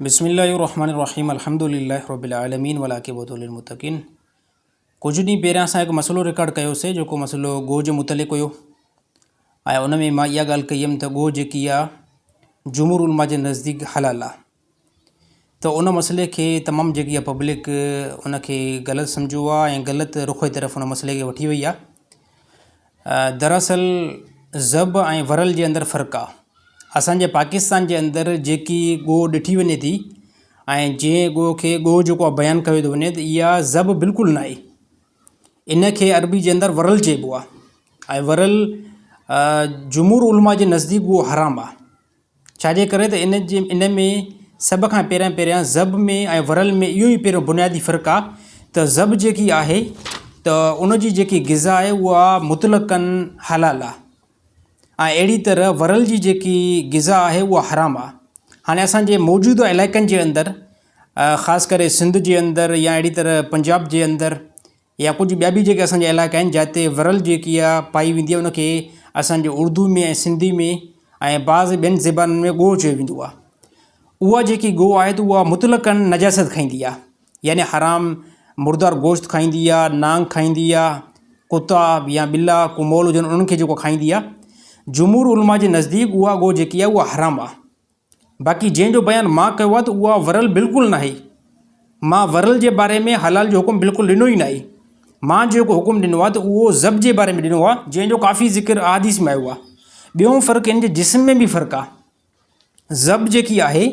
بسم الله الرحمن الرحيم الحمد لله رب العالمين والعاقبة للمتقين ڪجهه ڏينهن پهريان اسان هڪ مسئلو رڪارڊ ڪيوسي جيڪو مسئلو گو جي متعلق هيو ۽ ان ۾ مان اها ڳالهه ڪئي هيم ته گو جيڪي آ جمهور علماء جي نزديڪ حلال آ ته ان مسئلي کي تمام جيڪي آ پبلڪ ان کي غلط سمجهيو آ ۽ غلط رخ جي طرف ان مسئلي کي وٺي وئي آ دراصل ضب ۽ ورل جي اندر فرق آ. اسان جي پاڪستان جي اندر جيڪي ڳوهه ڏٺي وڃي ٿي ۽ جنهن ڳوهه کي ڳوهه جيڪو آ بيان ڪيو ٿو وڃي ته اها ضب بلڪل نه آهي. ان کي عربي جي اندر ورل چئبو آ ۽ ورل جمهور علماء جي نزديڪ اهو حرام آ. ڇاجي ڪري ته ان جي ان ۾ سڀ کان پهريان پهريان ضب ۾ ۽ ورل ۾ اهو ئي پهريون بنيادي فرق آ ته ضب جيڪي آهي ته ان جي جيڪي غذا آهي اها مطلقاً حلال آ ۽ اهڙي طرح ورل جي جيڪي غذا آهي اها حرام آ. هاڻي اسان جي موجوده علائقن جي اندر خاص ڪري سنڌ جي اندر يا اهڙي طرح پنجاب جي اندر يا ڪجهه ٻيا به جيڪي اسان جا علائقا آهن جاتي ورل جيڪي آ پائي ويندي آهي ان کي اسان جي اردو ۾ ۽ سنڌي ۾ ۽ بعض ٻين زبانن ۾ ڳوهه چيو ويندو آهي اها جيڪي ڳوهه آهي ته اها مطلقاً نجاست کائيندي آهي يعني حرام مردار گوشت کائيندي آهي نانگ کائيندي آهي ڪتا يا ٻلا ڪو مول هجن انهن کي جيڪو کائيندي آهي جمهور علماء جي نزديڪ اها ڳوهه جيڪي آهي اها حرام آهي باقي جنهن جو بيان مان ڪيو آهي ته اها ورل بلڪل ناهي. مان ورل جي باري ۾ حلال جو حڪم بلڪل ڏنو ئي ناهي. مان جيڪو حڪم ڏنو آهي ته اهو ضب جي باري ۾ ڏنو آهي جنهن جو ڪافي ذڪر احاديث ۾ آيو آهي. ٻيون فرق ان جي جسم ۾ به فرق آهي. ضب جيڪي آهي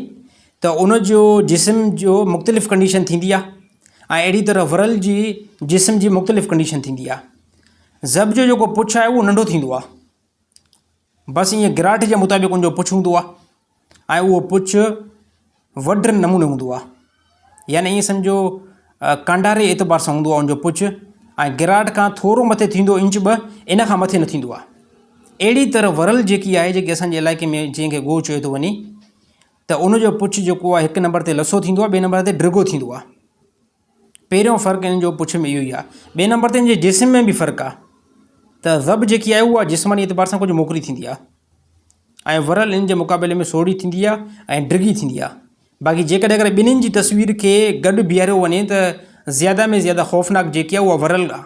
ته ان جو جسم جو مختلف ڪنڊيشن ٿيندي آهي ۽ اهڙي طرح ورل جي جسم جي مختلف ڪنڊيشن ٿيندي آهي. ضب جو جيڪو پڇ آهي اهو ننڍو ٿيندو آهي. بس ائين گراٺ جي مطابق ان جو پڇ هوندو آهي ۽ اهو پڇ وڍ نموني هوندو آهي يعني ائين سمجهو ڪانڊاري اعتبار سان هوندو آهي ان جو پڇ ۽ گراٺ کان ٿورو مٿي ٿيندو انچ ٻه ان کان مٿي نه ٿيندو آهي اهڙي طرح ورل جيڪي آهي جيڪي اسانجي علائقي ۾ جنهن کي گوهه چيو ٿو وڃي ته ان جو پڇ جيڪو آهي هڪ نمبر تي لسو ٿيندو آهي ٻئي نمبر تي ڊگهو ٿيندو آهي پهريون فرق ان جو پڇ ۾ اهو ئي آهي. ٻئي نمبر تي ان جي جسم ۾ به فرق آهي ته ضب جيڪي آهي اها جسماني اعتبار سان ڪجهه موڪري ٿيندي آهي ۽ ورل ان جي مقابلي ۾ سوڙهي ٿيندي آهي ۽ ڊگهي ٿيندي آهي. باقي جيڪڏهن اگر ٻنهين جي تصوير کي گڏ بيهاريو وڃي ته زياده ۾ زياده خوفناڪ جيڪي آهي اها ورل آهي.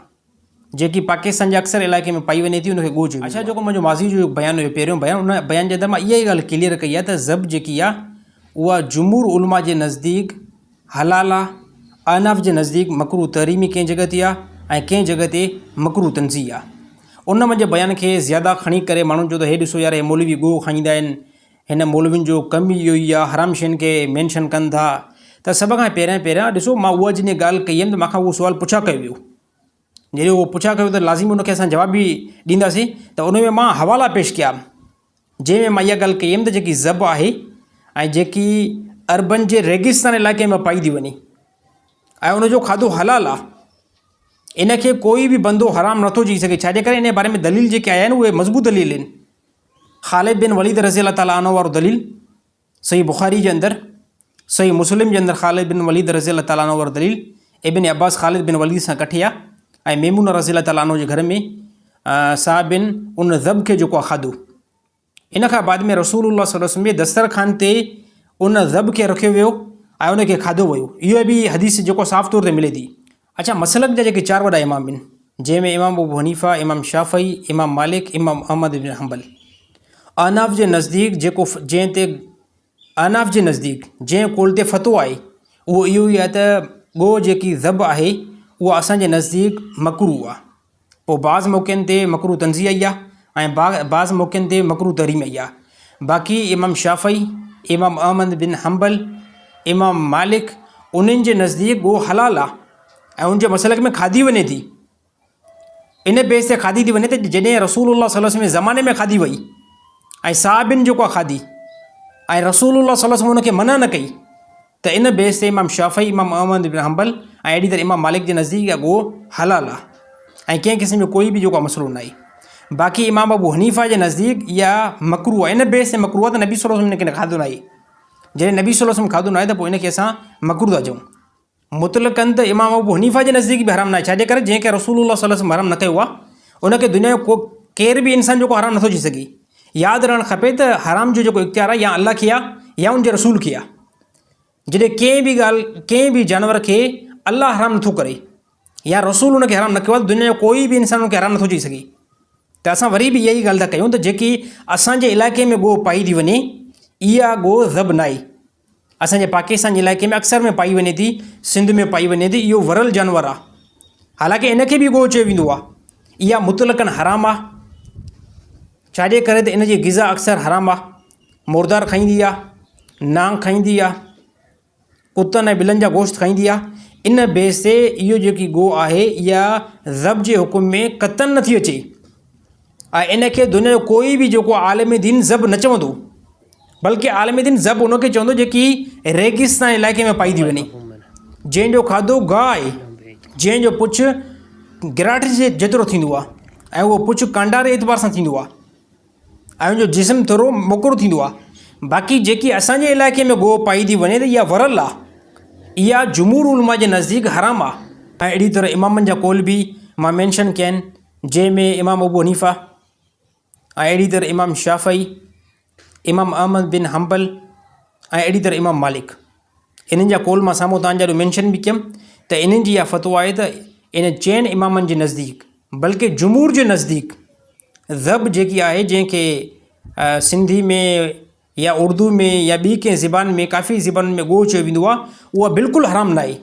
جيڪي پاڪستان جي اڪثر علائقي ۾ پائي وڃي ٿي ان کي ڳوهه چيو ويندو آهي. اڇا جيڪو منهنجو ماضي جو بيان هيو پهريون بيان ان بيان جي اندر مان اها ئي ڳالهه ڪليئر ڪئي آهي ته ضب جيڪي آهي اها جمهور علماء جي نزديڪ حلال آهي احناف جي نزديڪ مڪروه تحريمي ڪنهن جڳهه تي آهي ۽ ڪنهن جڳهه تي مڪروه تنزيهي آهي ان منهنجي بيان کي زياده کڻي ڪري ماڻهن چيو ته هي ڏسو يار هي مولوي ڳوهه کائيندا آهن هن مولوين جو ڪم ئي اهو ئي آهي حرام شين کي مينشن ڪن ٿا ته سڀ کان پهريان پهريان ڏسو مان اها جڏهن ڳالهه ڪئي هيم ته مان کان اهو سوال پڇا ڪيو ويو جڏهن اهو پڇا ڪيو ته لازمي ان کي اسان جواب به ڏينداسين ته ان ۾ مان حوالا پيش ڪيا جنهن ۾ مان اها ڳالهه ڪئي هيم ته جيڪي ضب آهي ۽ جيڪي عربن جي ريگستان علائقي ۾ پائي ٿي وڃي ۽ ان جو کاڌو حلال آهي ان کي ڪوئي به بندو حرام نٿو چئي سگهي ڇاجي ڪري ان باري ۾ دليل جيڪي آيا آهن اهي مضبوط دليل آهن خالد بن وليد رضي الله تعالٰي عنه وارو دليل صحيح بخاري جي اندر، صحيح مسلم جي اندر خالد بن وليد رضي الله تعالٰي عنه وارو دليل، ابن عباس خالد بن وليد سان ڪٺي آ ۽ ميمونه رضي الله تعالٰي عنه جي گهر ۾ صحابين ان ذب کي جيڪو آ کاڌو. ان کان بعد ۾ رسول الله صلي الله عليه وسلم جي دسترخوان تي ان ذب کي رکيو ويو ۽ ان کي کاڌو ويو. اهو به حديث جيڪو صاف طور تي ملي ٿي. اڇا مسلڪ جا جيڪي چار وڏا امام آهن جنهن ۾ امام ابو حنيفه، امام شافعي، امام مالڪ، امام احمد بن حنبل. احناف جي نزديڪ جيڪو جنهن تي احناف جي نزديڪ جنهن قول تي فتويٰ آهي اهو اهو ئي آهي ته ڳوهه جيڪي ذب آهي اها اسان جي نزديڪ مڪروه آهي. پوء بعض موقعن تي مڪروه تنزيه آئي آهي ۽ بعض موقعن تي مڪروه تحريم آئي آهي. باقي امام شافعي، امام احمد بن حنبل، امام مالڪ انهن جي نزديڪ ڳوهه حلال آهي ۽ ان جي مسلڪ ۾ کاڌي وڃي ٿي. ان بيس تي کاڌي ٿي وڃي ته جڏهن رسول الله صلي الله عليه وسلم جي زماني ۾ کاڌي وئي ۽ صحابين جيڪو کاڌي ۽ رسول الله صلي الله عليه وسلم ان کي منع نه ڪئي ته ان بيس تي امام شافعي، امام احمد بن حنبل ۽ اهڙي طرح امام مالڪ جي نزديڪ اها ڳوهه حلال آهي ۽ ڪنهن قسم جو ڪوئي به جيڪو آهي مسئلو ناهي. باقي امام ابو حنيفه جي نزديڪ اها مڪروه آهي، ان بيس تي مڪروه آهي ته نبي صلي الله عليه وسلم ان کي کاڌو ناهي. جڏهن نبي صلي الله عليه وسلم کاڌو ناهي ته پوء ان کي اسان مڪروه ٿا چئون. مطلقاً ته امام ابو حنيفه جي نزديڪ به حرام ناهي، ڇاجي ڪري جنهن کي رسول الله صلي الله عليه وسلم حرام نه ڪيو آهي ان کي دنيا جو ڪو ڪير به انسان جيڪو حرام نٿو چئي سگهي. ياد رهڻ کپي ته حرام جو جيڪو اختيار آهي يا الله کي آهي يا ان جي رسول کي آهي. جڏهن ڪنهن به ڳالهه ڪنهن به جانور کي الله حرام نٿو ڪري يا رسول ان کي حرام نه ڪيو آهي دنيا جو ڪوئي به انسان ان کي حرام نٿو چئي سگهي ته اسان وري به اها ئي ڳالهه ٿا ڪيون ته جيڪي اسانجي علائقي ۾ ڳوهه پائي ٿي وڃي اها ڳوهه ذب نه آهي اسانجي پاڪستان جي علائقي ۾ اڪثر ۾ پائي وڃي ٿي سنڌ ۾ پائي وڃي ٿي اهو ورل جانور آهي حالانڪه ان کي به ڳوهه چيو ويندو آهي اها مطلقاً حرام آهي ڇاجي ڪري ته ان جي غذا اڪثر حرام آهي مردار کائيندي آهي نانگ کائيندي آهي ڪتن ۽ ٻلن جا گوشت کائيندي آهي. ان بيس تي اهو جيڪي ڳوهه آهي اها ذب جي حڪم ۾ قطعاً نٿي اچي ۽ ان کي دنيا جو ڪوئي به جيڪو عالم دين ذب نه چوندو بلڪه عالم دين ذب ان کي چوندو جيڪي ريگستان علائقي ۾ پائي ٿي وڃي جنهن جو کاڌو گاهه آهي جنهن جو پڇ گراٺ جي جيترو ٿيندو آهي ۽ اهو پڇ ڪانڊاري اعتبار سان ٿيندو آهي ۽ ان جو جسم ٿورو موڪرو ٿيندو آهي. باقي جيڪي اسان جي علائقي ۾ ڳوهه پائي ٿي وڃي ته اها ورل آهي. اها جمهور علماء جي نزديڪ حرام آهي. ۽ اهڙي طرح امامن جا قول به مان مينشن ڪيا آهن جنهن ۾ امام ابو حنيفه ۽ اهڙي طرح امام شافعي، امام احمد بن حنبل ۽ اهڙي طرح امام مالڪ انهن جا قول مان سامهون توهان جي آڏو مينشن به ڪيم ته انهن جي اها فتويٰ آهي ته ان چئن امامن جي نزديڪ بلڪه جمهور جي نزديڪ ضرب جيڪي آهي جنهن کي سنڌي ۾ يا اردو ۾ يا ٻي ڪنهن زبان ۾ ڪافي زبانن ۾ ڳوهه چيو ويندو آهي اها بلڪل حرام نه آهي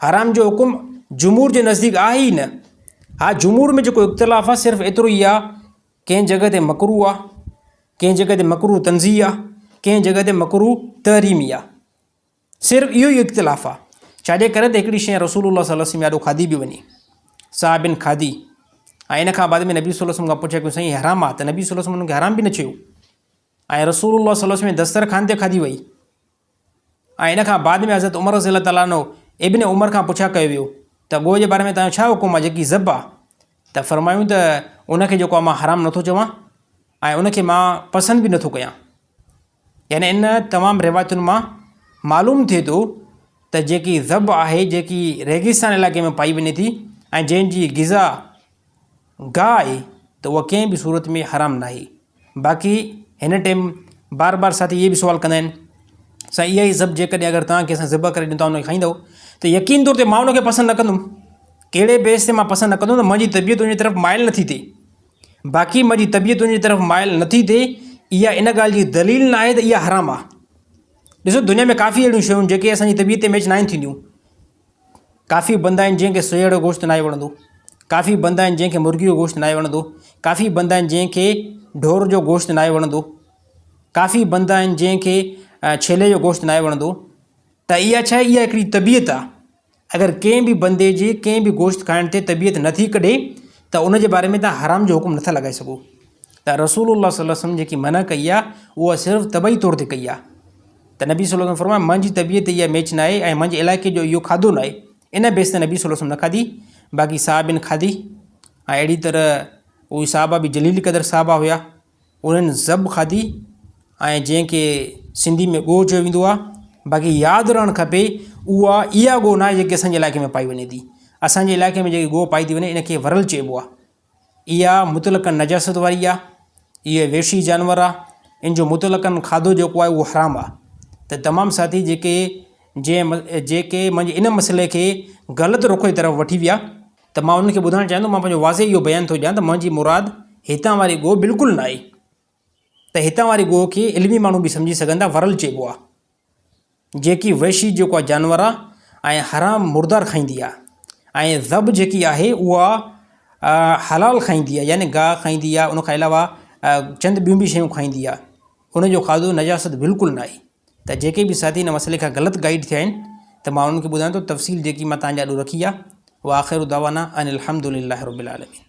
حرام جو حڪم جمهور جي نزديڪ آهي ئي نه ها جمهور ۾ جيڪو اختلاف آهي صرف ايترو ئي آهي ڪنهن جڳهه تي مڪروه آهي ڪنهن جڳهه تي مڪروه تنزيهي آهي ڪنهن جڳهه تي مڪروه تحريمي آهي صرف اهو ئي اختلاف آهي ڇاجي ڪري ته هڪڙي شيء رسول الله صلي الله عليه وسلم آڏو کاڌي به وڃي صحابين کاڌي ۽ ان کان بعد ۾ نبي صلي الله عليه وسلم کان پڇيو ڪيون سائين حرام آهي ته نبي صلي الله عليه وسلم انهن کي حرام به نه چيو ۽ رسول الله صلي الله عليه وسلم دسترخوان تي کاڌي وئي ۽ ان کان بعد ۾ حضرت عمر رضي الله تعالٰي عنه ابن عمر کان پڇا ڪيو ويو ته ڳوهه جي باري ۾ توهان جو ڇا حڪم آهي جيڪي ذب آهي ته فرمايون ته ان کي جيڪو آهي مان حرام نٿو چوان ۽ ان کي مان پسند به نٿو ڪيان يعني ان تمام روايتن مان معلوم ٿئي ٿو ته جيڪي ذب آهي جيڪي ريگستان علائقي ۾ پائي وڃي ٿي ۽ جنهن جي غذا گاهه آهي ته اها ڪنهن به صورت ۾ حرام ناهي باقي هن ٽيم بار بار ساٿي اهي به سوال ڪندا آهن سائين اها ئي ذب جيڪڏهن اگر توهان کي اسان ذبح ڪري ڏيون توهان ان کي کائيندو ته يقين طور تي مان ان کي پسند نه ڪندم ڪهڙي بيس تي مان پسند نه ڪندم ته منهنجي طبيعت ان جي طرف مائل نٿي ٿئي باقي منهنجي طبيعت ان جي طرف مائل نٿي ٿئي اها ان ڳالهه جي دليل نه آهي ته اها حرام آهي ڏسو دنيا ۾ ڪافي اهڙيون شيون جيڪي اسانجي طبيعت تي ميچ ناهن ٿينديون ڪافي بندا آهن جنهن کي سيهڙ جو گوشت ناهي وڻندو، ڪافي بندا آهن جنهن کي مرغي جو گوشت ناهي وڻندو، ڪافي بندا آهن جنهن کي ڍور جو گوشت ناهي وڻندو، ڪافي بندا آهن جنهن کي ڇيلي جو گوشت ناهي وڻندو ته اها ڇا آهي اها هڪڙي طبيعت آهي اگر ڪنهن به بندي جي ڪنهن به گوشت کائڻ تي طبيعت نٿي ڪڍي ته ان جي باري ۾ توهان حرام جو حڪم نٿا لڳائي سگهو ته رسول الله صلي الله عليه وسلم جيڪي منع ڪئي آهي اها صرف طبعي طور تي ڪئي آهي ته نبي صلي الله عليه وسلم فرمايو منهنجي طبيعت تي اها ميچ ناهي ۽ منهنجي علائقي جو اهو کاڌو ناهي ان بيس تي نبي صلي الله عليه وسلم نه کاڌي باقي صحابين کاڌي ۽ اهڙي طرح اهي صحابه به جليل قدر صحابه هيا انهن ذب کاڌي ۽ جنهن کي سنڌي ۾ ڳوهه چيو ويندو آهي باقي ياد رهڻ کپي اها اها ڳوهه ناهي جيڪي اسانجي علائقي ۾ پائي وڃي ٿي اسانجي علائقي ۾ جيڪي ڳوهه پائي ٿي وڃي ان کي ورل چئبو آهي اها مطلقاً نجاست واري آ، اهو وحشي جانور آ، ان جو مطلقاً کاڌو جيڪو آهي اهو حرام آ ته تمام ساٿي جيڪي جنهن جيڪي منهنجي ان مسئلي کي غلط رخ جي طرف وٺي ويا ته مان انهن کي ٻڌائڻ چاهيان ٿو مان پنهنجو واضح اهو بيان ٿو ڏيان ته منهنجي مراد هتان واري ڳوهه بلڪل نه آهي ته هتان واري ڳوهه کي علمي ماڻهو به سمجهي سگهن ٿا ورل چئبو آ. جيڪي وحشي جيڪو آ جانور آ ۽ حرام مردار کائيندي آ ۽ ذب جيڪي آهي اها حلال کائيندي آ يعني گاهه کائيندي آ ان کان علاوه چند ٻيون به شيون کائيندي آ ان جو کاڌو نجاست بلڪل نه آهي ته جيڪي به ساٿي ان مسئلي کان غلط گائيڊ ٿيا آهن ته مان انهن کي ٻڌايان ٿو تفصيل جيڪي مان تان جي آڏو رکي آ واخر دعوانا ان الحمد لله رب العالمين.